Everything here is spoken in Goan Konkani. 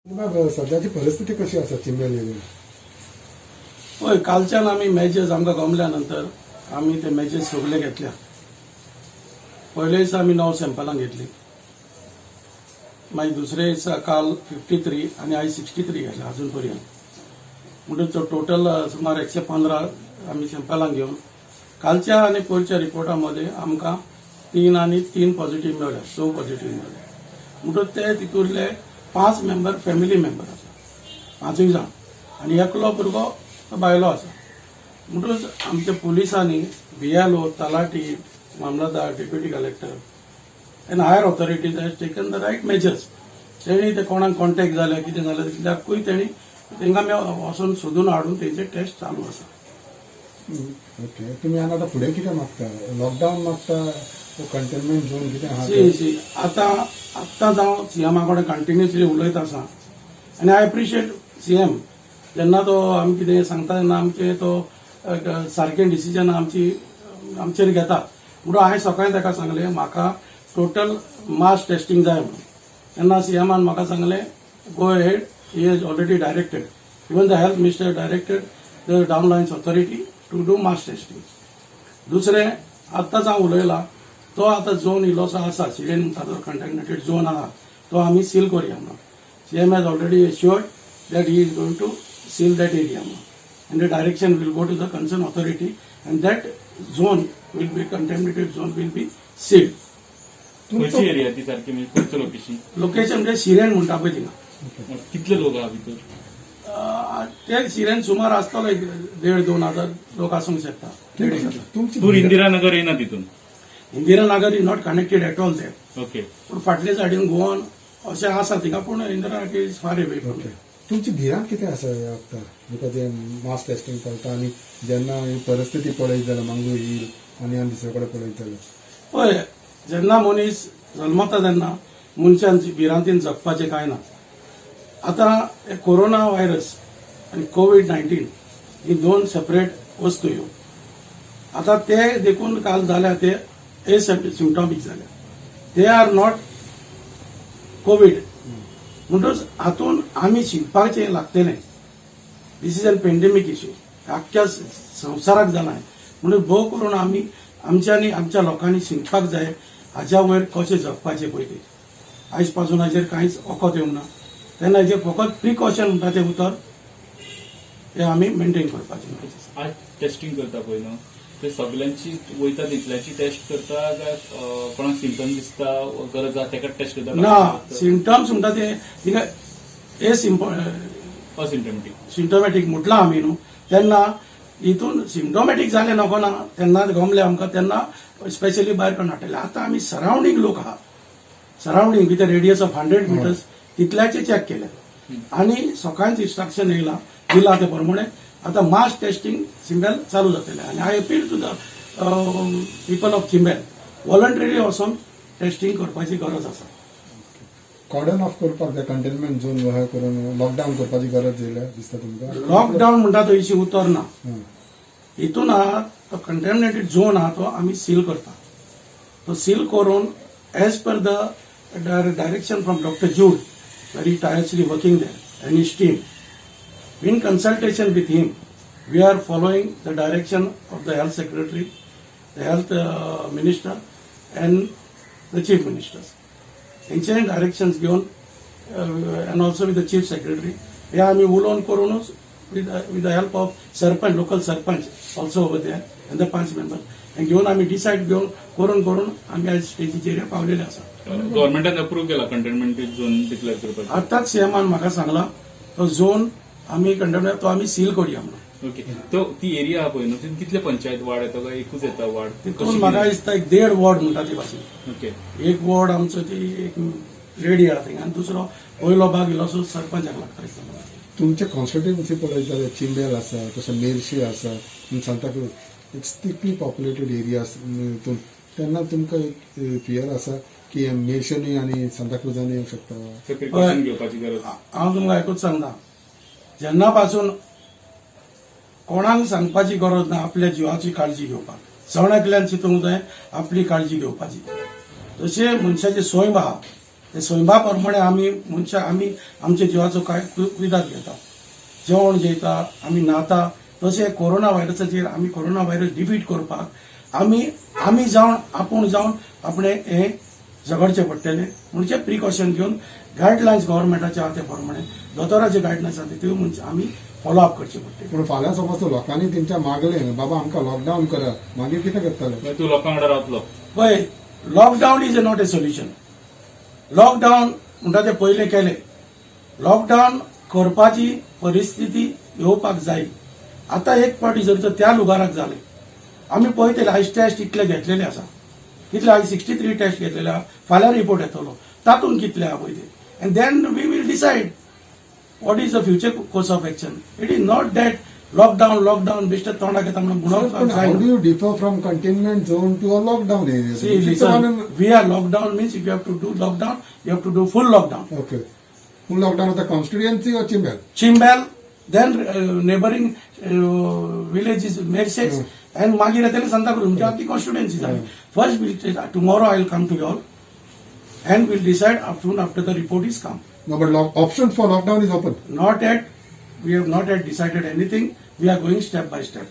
बाब, सध्याची परिस्थिती कशी आसा चिंबल एरियेन? हय, कालच्यान आमी मॅचेस आमकां गमल्या नंतर आमी ते मॅचेस सगळे घेतल्या. पयले दिसा आमी 9 सॅम्पलां घेतली, मागीर दुसरे दिसा काल 53 आनी आयज 63 घेतले अजून पर्यंत. म्हणटच तो टोटल सुमार 115 आमी सॅम्पलां घेवन कालच्या आनी पयरच्या रिपोर्टा मध्ये आमकां 3 आनी 3 पॉझिटीव मेळ्ळे, 6 पॉझिटीव मेळ्ळे. म्हणटच ते तितूंतले 5 मेंबर फॅमिली मेंबर आसा, पांचूय जाण, आनी एकलो भुरगो तो भायलो आसा. म्हणटच आमच्या पुलिसांनी, बीएलओ, तलाठी, मामलतदार, deputy collector and higher authorities has taken the right measures. तेणी ते कोणाक कॉन्टेक्ट जाले, कितें जालें, तितल्याकूय तेणी तांकां आमी वचून सोदून हाडून तेंचे टेस्ट चालू आसा. ओके, तुमी आतां फुडें कितें मागता? लॉकडावन मागता, कंटेनमेंट झोन कितें आहा? सी सी आतां आत्तांच हांव सीएमा कडेन कंटिन्युअसली उलयत आसा आनी I appreciate CM. जेन्ना तो आमी कितें सांगता तेन्ना आमचे तो एक सारकें डिसिजन आमची आमचेर घेता. म्हणून हांवें सकाळीं ताका सांगलें, म्हाका टोटल मास टेस्टिंग जाय म्हणून. तेन्ना सीएमान म्हाका सांगलें, go ahead, he has already directed, even the health minister directed the downlines authority to do mass testing. दुसरें, आत्ताच हांव उलयलां, तो आतां झोन इल्लोसो आसा, सिरेन म्हणटा तो कंटेमिनेटेड झोन आहा, तो आमी सील करुया म्हणून. CM has already assured that he is going to seal that area म्हणून and the direction will go to the concern authority and that zone will be, contaminated zone will be sealed. खंयची एरिया ती सारकी, म्हणजे खंयचो लोकेशन? लोकेशन म्हणजे सिरेन म्हणटा पळय थिंगा. कितले लोक आहा भितर? ते सिरेन सुमार आसतलो एक 1,500-2 हजार लोक आसूंक शकता, 1,500. तुमची तूर इंदिरा नगर येना तितून? Indira Nagar is not connected at all there. पूण फाटले सायडीन गोवन अशें आसा थिंगा, पूण Indira Nagar is far away from. Okay, तुमची भिरांत कितें आसा ह्या वखदार? Because हे मास टेस्टिंग चलता आनी जेन्ना ही परिस्थिती पळयत जाल्यार मांगूर हिल आनी आनी दुसरे कडेन पळयत जाल्यार. पळय, जेन्ना मनीस जल्मता तेन्ना मनशान भिरांतीन जगपाचें कांय ना. आतां हे कोरोना व्हायरस आनी कोवीड-19 ही दोन सेपरेट वस्तू ह्यो. आतां ते देखून काल जाल्या ते एसिम्टॉमीक जाल्या, they are not Covid. म्हणटच हातून आमी शिकपाचें लागतलें. This is an pandemic issue, आख्ख्या संवसाराक जाला. म्हणून भोव करून आमी आमच्यांनी आमच्या लोकांनी शिकपाक जाय हाज्या वयर कशें जगपाचें पळय तें. आयज पासून हाजेर कांयच वखद येवंक ना, तेन्ना हेजेर फकत प्रिकॉशन म्हणटा तें उतर हें आमी मेंटेन करपाचें. आज टेस्टिंग करता पळय न्हू, ते सगल्यांची वयता तितल्यांची टेस्ट करता काय कोणाक सिमटम दिसता वा गरज आसा तेका टेस्ट करता? ना, सिमटम्स म्हणटा ते थिंगा एसिम्प असिम्टमॅटीक. सिम्टोमॅटीक म्हटलां आमी न्हू, तेन्ना हितून सिम्टोमॅटीक जालें नको ना, तेन्ना गमले आमकां तेन्ना स्पेशली भायर काडून हाडटले. आतां आमी सरावंडींग लोक आहा, surrounding with radius of 100 meters तितल्याचे check केले आनी सकाळींच इन्स्ट्रक्शन येयलां, दिलां ते प्रमाणे आतां मास टेस्टिंग चिंबेल चालू जातलें. आनी I appeal to the people of Chimbel, voluntarily वचोन टेस्टिंग करपाची गरज आसा. कॉर्डन ऑफ करपाक जाय, कंटेनमेंट झोन अशें करून लॉकडावन करपाची गरज येयल्या दिसता तुमकां? लॉकडावन म्हणटा तो इश्यू उतर ना. हितून आहा तो कंटेमिनेटेड झोन आहा, तो आमी सील करता. तो सील करून as per the direction from Doctor Jude, very tirelessly working there, and his team, in consultation with him, we are following the direction of the health secretary, the health minister and the chief ministers. हेंचे डायरेक्शन्स घेवन and also with the chief secretary हे आमी उलोवन करूनच, with the help of sarpanch, local sarpanch also over there and the panch member हे घेवन आमी डिसायड घेवन करून करून आमी आयज स्टेजीचेर पावलेले आसा. गव्हर्मेंटान अप्रूव्ह केला कंटेनमेंट झोन डिक्लेअर करपाक? आतांच सीएमान म्हाका सांगलां, तो झोन आमी कंटेनमेंट तो आमी सील करूया म्हणून. ओके, तो ती एरिया आहा पळय न्हू, तितून कितले पंचायत वार्ड येता काय एकूच येता वार्ड? तितून म्हाका दिसता एक देड वॉर्ड म्हणटा ती भाशेन. एक वॉर्ड आमचो ती एक लेडी आहा थिंगा आनी दुसरो वयलो भाग इल्लोसो सरपंचाक लागता दिसता म्हाका. तुमचे कॉन्स्टिट्युएन्सी पळयत जाल्यार चिंबेल आसा, तशें मेरशी आसा आनी Santa Cruz, it's thickly populated areas हितून. तेन्ना तुमकां एक फियर आसा की मेरशेनी आनी सांताक्रुजांनी येवंक शकता? प्रिकॉशन घेवपाची गरज. हांव तुमकां एकूच सांगता, जेन्ना पासून कोणाक सांगपाची गरज ना आपल्या जिवाची काळजी घेवपाक, जण एकल्यान चिंतूंक जाय आपली काळजी घेवपाची. जशें मनशाची सैम आहा. ते सैमा प्रमाणे आमी मनशां आमी आमच्या जिवाचो काय कुयदाद घेता, जेवण जेयता, आमी न्हाता, तशें कोरोना व्हायरसाचेर आमी कोरोना व्हायरस डिफीट करपाक आमी आमी जावन आपूण जावन आपणें हें झगडचें पडटलें. म्हणजे प्रिकॉशन घेवन गायडलायन्स गव्हर्मेंटाचे आहा ते प्रमाणे, दोतोराचे गायडलायन्स आहा त्यो म्हणजे आमी फॉलो अप करचे पडटले. पूण फाल्यां समज लोकांनी तेंच्या मागलें, बाबा आमकां लॉकडावन करा, मागीर कितें करतले? मागीर तूं लोकां वांगडा रावतलो? पळय, lockdown is not a solution. Lockdown म्हणटा ते पयलें केलें, लॉकडावन करपाची परिस्थिती येवपाक जाय. आतां एक फावटी जर तर त्या लुगाराक जालें, आमी पळयतले. आयज टेस्ट इतले घेतलेले आसा, कितले आयज 63 टेस्ट घेतलेले आहा. फाल्यां रिपोर्ट येतलो, तातूंत कितले आहा पळय ते, and then we will decide what is the future course of action. It is not that lockdown, lockdown बेश्टे तोंडाक येता म्हणून पण म्हणप how do you differ from containment zone to a lockdown See, area? Listen, we are lockdown means if you have to do lockdown, you have to do full lockdown. Okay, full lockdown आता constituency or Chimbel? Chimbel, then neighboring villages, Merces, and मागीर येतले सांताक्रूज, म्हणजे आमची कॉन्स्टिट्युएन्सी जाली. First will tomorrow I will come to all and will decide soon after the report is come. No, but option for lockdown is open. Not yet, we have not yet decided anything. We are going step by step.